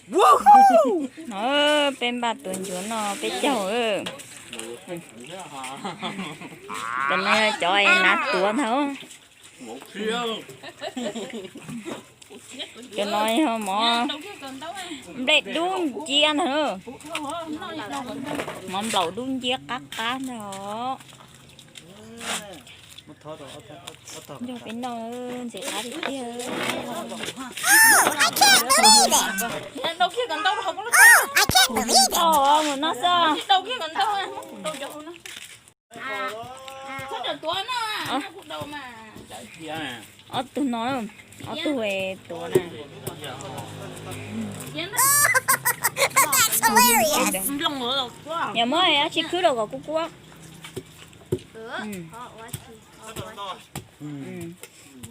No peb npaj tuav ncuav no peb caug. Cov no yog cov es nav tuav ntag. Cov no yog mov nplej dub nciab ntag. Mov nplaum dub nciab qab qab ntag os. Nrog peb noj ntxim qab tiag tiag. Mus no xwb. Ob tug no, ob tug tuav na. Yog muab dab tsi khwb rau kom kub kub.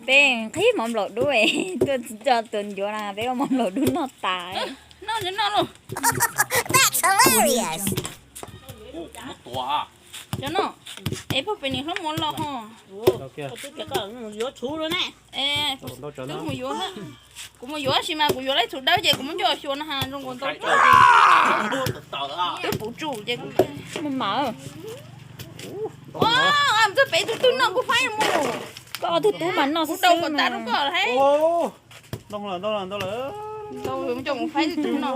Peb nqhis mov nplaum dub tuaj tsis tso tuav ncuav na, peb ua mov nplaum dub noj tas. Cov no, es pog pem nim hlob mov los ho. Yuav txhuv lawm ne. Kuv mus yuav, kuv mus yuav sis mas kuv yuav lawm txhuv dawb ces kuv muab ncoj xyuas no ha zoo nkaus ntau tsuj. Twb puv tsuj ces kuv mus mas. Ua, txog pem tus twg noj kuv faib mus. Koj tus tub mas noj xwb, kuv dau kom tas rau koj lawm. Ntau lawm, ntau lawm, ntau lawm. Coj mus faib tus twg noj.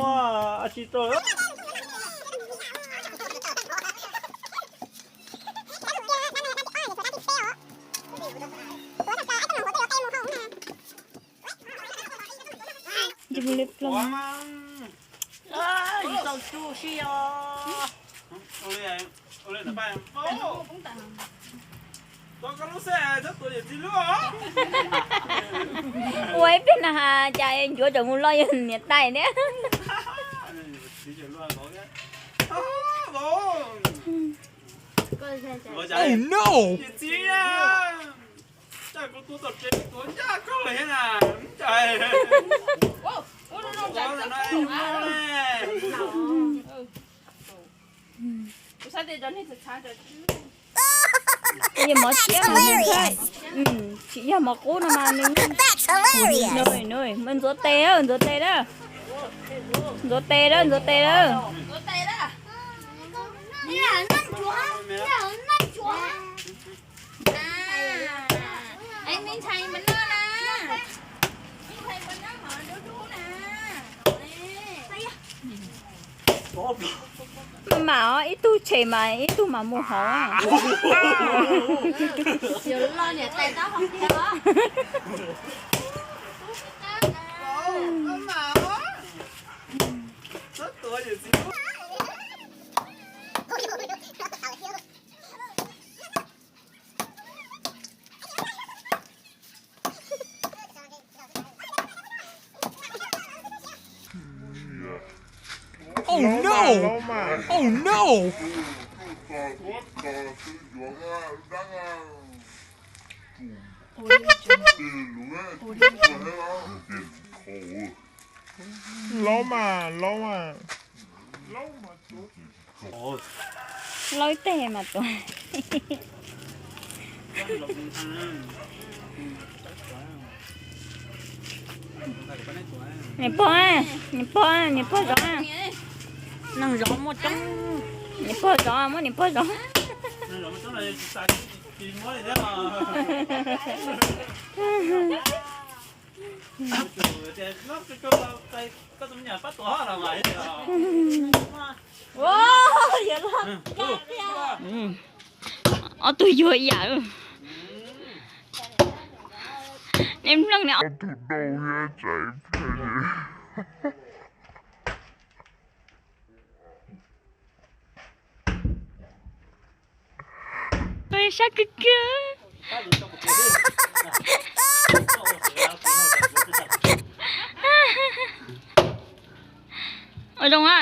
Ua ib pliag no has cas ncuav tseem mus loj yog niam tais thiab. Yog mov tshiab mas nws tsis yog mov qub no mas nws, nws, nws, ntxuav tes, ntxuav tes na. Ntxuav tes na, ntxuav tes na. Mas ib tug tshem mas ib tug mas mus hauv. Oh no! Oh no! Laub mas, laub mas. Laub ib teg mas tuav. Niam pog, niam pog, niam pog zov. Niam pog zov, muab niam pog zov. Ob tug yuag ib yam. Nej mloog ne. Sab kawg kawg. Ua zoo a.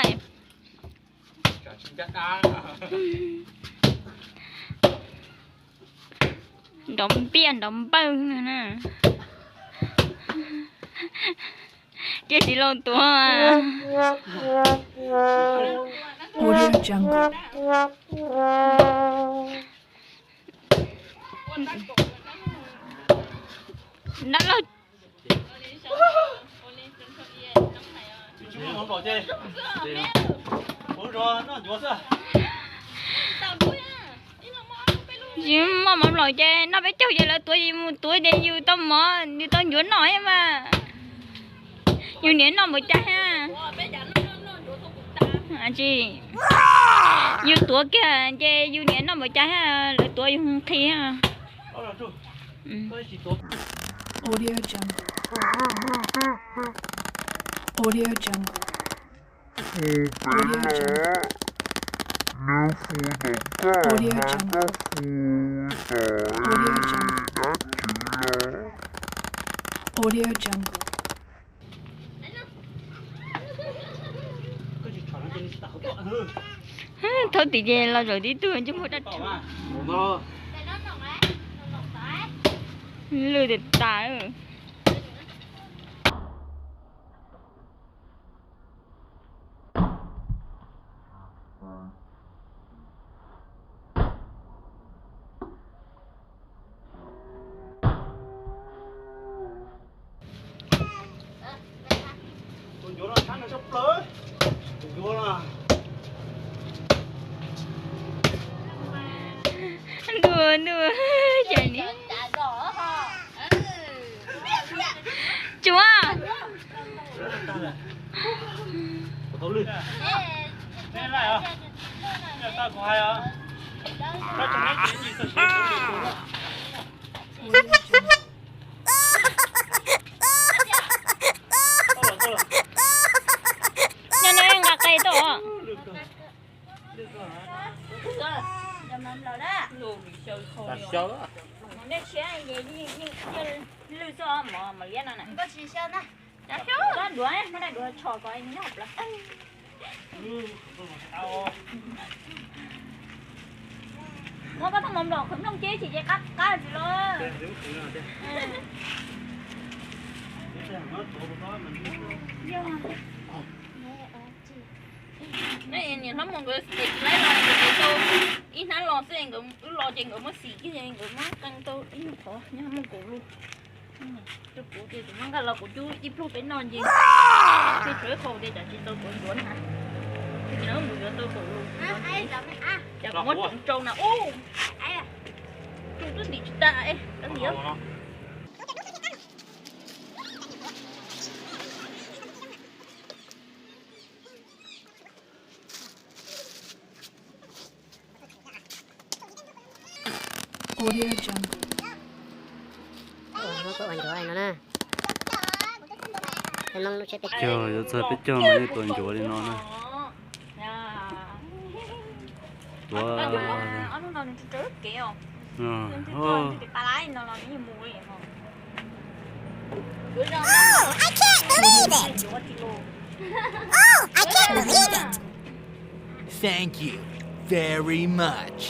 Nrov npiaj nrov npawg na. Cia txiv laus tuav. Nab loj. Tsis muaj mov nplaum ces noj peb caug ces lawv tuav yus mus tuav ces yus tau mov yus tau ncuav noj thiab mas. Yus niam noj npaum cas thiab? Tsis, yus tuav kiag ces yus niam noj npaum cas thiab lawv tuav yus nqhis. Audio Jungle. Audio Jungle. Audio Jungle. Audio Jungle. Audio Jungle. Audio Jungle. Thauj tim ces los zaum tib tug ntsej muag daj rhuv. Lwj tas tas. Ntuj, ntuj, cas ni. Tsuav. Nyob neb nqa qe tuaj. Nej tshiab ces lwj xwb mov mos liab no na. Koj duav, muab daim duav tshos kom nyob hauv plawv. Muab koj tau mov nplaum qhwv nplooj ceb tsis ces qab qab tsis los. Niam hlob Muas nkawd tsis laib los nkawd tau ib hnab los xwb, nkawd wb los ces nkawd muab xim kiag nkawd muab qee tau ib nyuag qhov nyob hauv muag kaus lus. Rau kuv ces kuv muab nqa los kuv cub ib pluag peb noj nce. Ces tshuav ib qho ces tsam tsis tau kuv ncuav na. Ces mus yuav tau kaus lus. Cas kuv muab tsoov tsau na ub. Tsau twb ntim tsis tas es kab liam. Audio Jungle. Muab koj ua ncuav li no na. Peb Hmoob lub tsheb peb caug, yuav txog peb caug mas yeej tuav ncuav li no na. Tuav. Oh, I can't believe it! Oh, I can't believe it! Thank you very much.